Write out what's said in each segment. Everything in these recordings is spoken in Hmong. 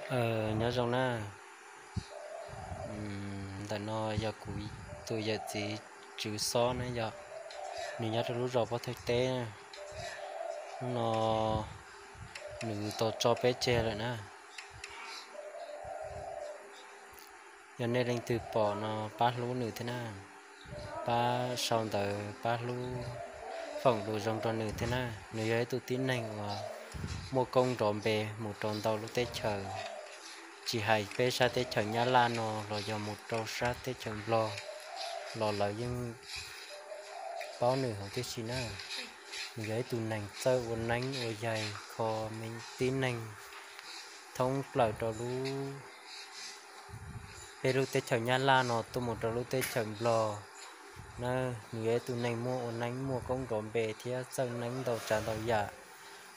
Nyob zoo na, ntawm no yog kuv tus yawm txiv Tswv Xob na yog, nws nyob rau lub zos Pob Thawj Teb na. Hnub no nws tau tso peb tseg lawm na. Yog nej leej twg pom no pab hlub nws thiab na, pab sau ntawv pab hlub, foom lus zoo rau nws thiab na. Nws yog ib tug tib neeg uas muaj koob nrov npe mus rau ntau lub teb chaws, tsis hais peb sab teb chaws Nyab Laj no los yog mus rau sab teb chaws Nplog los lawv yeej paub nws huv tib si na. Nws yog ib tug neeg txawj ua neeb ua yaig kho me tib neeg thoob plaws rau lub, peb lub teb chaws Nyab Laj no tuaj mus rau lub teb chaws Nplog na. Nws yog ib tug neeg muaj ua neeb muaj koob nrov npe thiab txawj neeb ntau tsav ntau yam,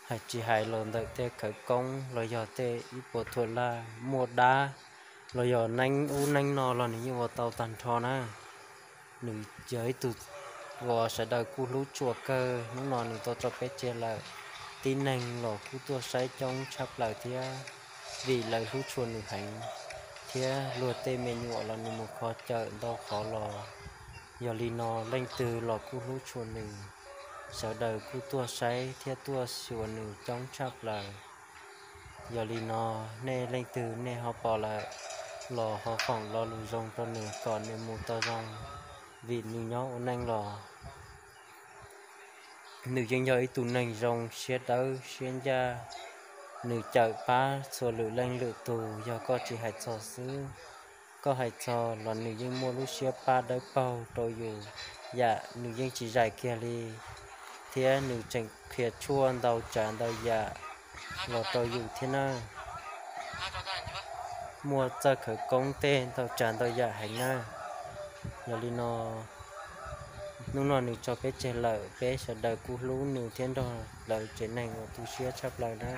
hais tsis hais los ntawm tej khawv koob los yog tej ib puas thuam laj muaj dab los yog neeb ub neeb no los nws yeej ua tau tag nrho na. Nws yog ib tug uas sawv daws kuj hlub tshua kawg. Hnub no nws tau tso peb tseg lawm, tib neeg los kuj tuaj saib coob tshaj plaws thiab, vim lawv hlub tshua nws heev, thiab luag tej me nyuam los nws mus kho cawm ntau qhov los. Yog li no leej twg los kuj hlub tshua nws, sawv daws kuj tuaj saib thiab tuaj xyuas nws coob tshaj plaws. Yog li no nej leej twg nej ho pom lawm los ho foom lo lus zoo rau nws kom nws mus tau zoo, vim nws nyob ua neej los nws yeej yog ib tug neeg zoo siab dawb siab ncaj. Nws cawm pab txhua lwm leej lwm tus, yog koj tsis hais txog xwb, koj hais txog los nws yeej muaj lub siab pab dawb paug rau yus, yam nws yeej tsis zais kiag li, thiab nws tseem qhia tshuaj ntau tsav ntau yam los rau yus thiab na. Muaj txawj khawv koob tej ntau tsav ntau yam heev na. Yog li no hnub no nws tso peb tseg lawm, peb sawv daws kuj hlub nws thiab nrog lawv tsev neeg uas tu siab tshaj plaws na.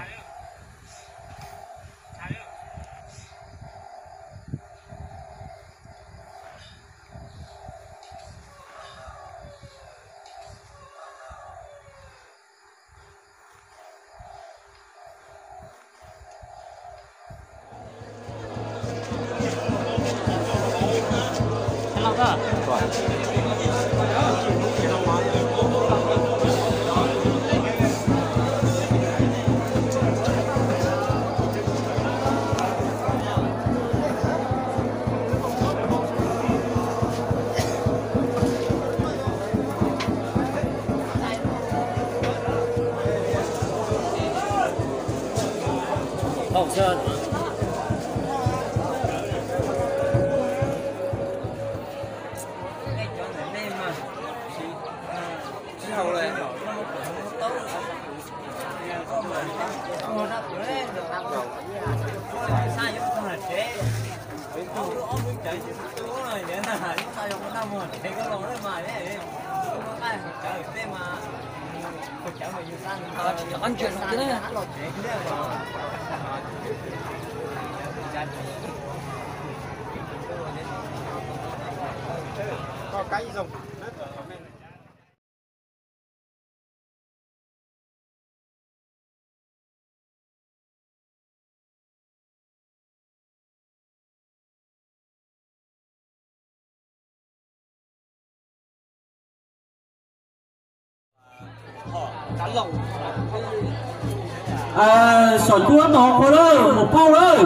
Xom cuab tos qhua lawm, mus phauj lawm.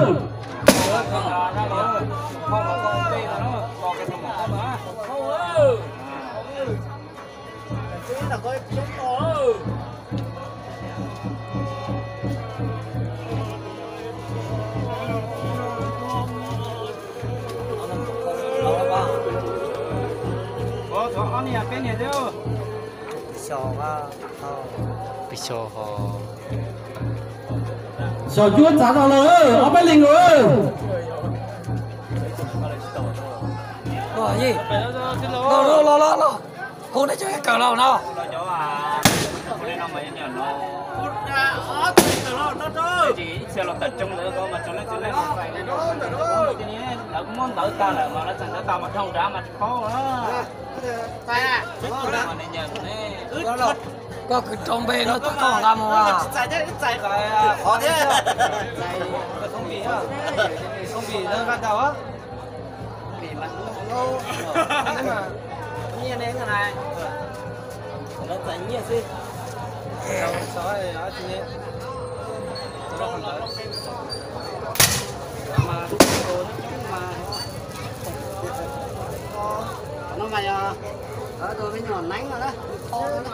Xom cuab txav tau lawm, ob peb leeg lawm. Los los los, hu nej cov kawm los no. Muab ntawv tag lawm mas lawv txawm ntawv tas mas dhau nrad mas tsis paub. Koj kwv rau npe no tau koj nqa mus a. Qhov thiab. Phong bì nó ban đầu á. Nyiaj ne, nyiaj ne. Nó txais nyiaj xwb. No mas yog tus me nyuam neeb no na, kho no na.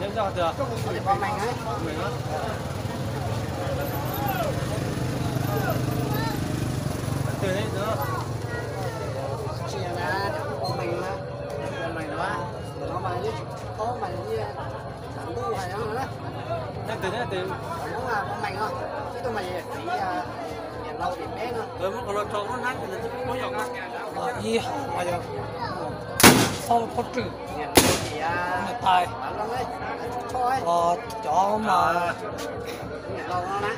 Yog koj meem na. Tsis yog na, meem na. No mas yeej tsis paub mas yeej tsav ntuj hais no na. Hnub no meem no, ib tug mas yog txiv niam laus tim peb no. Ib hom mas yog txhob pob rwg, niam tais, cov mas niam laus no na.